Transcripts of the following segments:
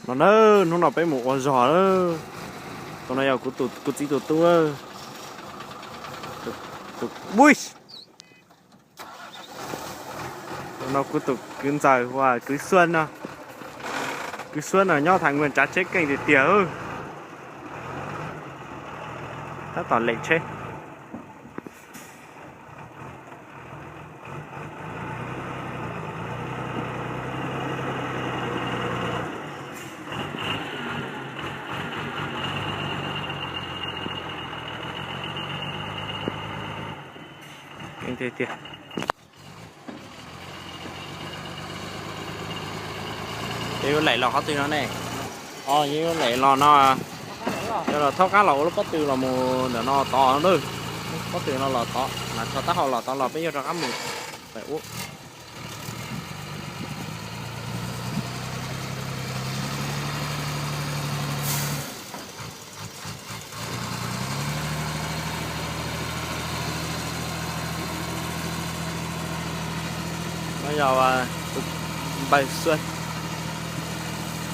No na, hnub no peb mus ua zog lawm. Tus no yog kuv txiv tus tub. Tus, tus, ui, tus no kuv tus kwv ntxawm hu ua Kwv Xuab no. Kwv Xuab no nyob Thaiv Nkuaj tsav tsheb keej tiag tiag. Tab tom lem tsheb. Keej tiag tiag. Ces yuav lem los qhov twg no ne? Os, yuav lem los no, coj los thaub qab los ua lub pob tw los mus ntawm no tod na. Pob tw no los tod, mas tso taub hau los tod los peb yuav rov qab mus. No yog tus npawg Xuab,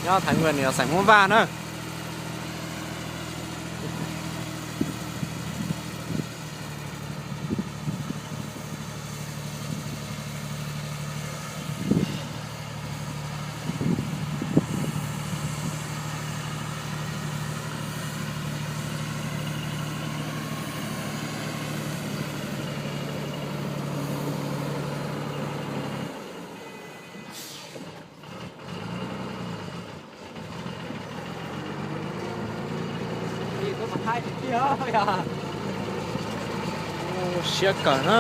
nyob Thaiv Nkuaj, nws yog xeem Hmoob Vaj na. Siab kawg na.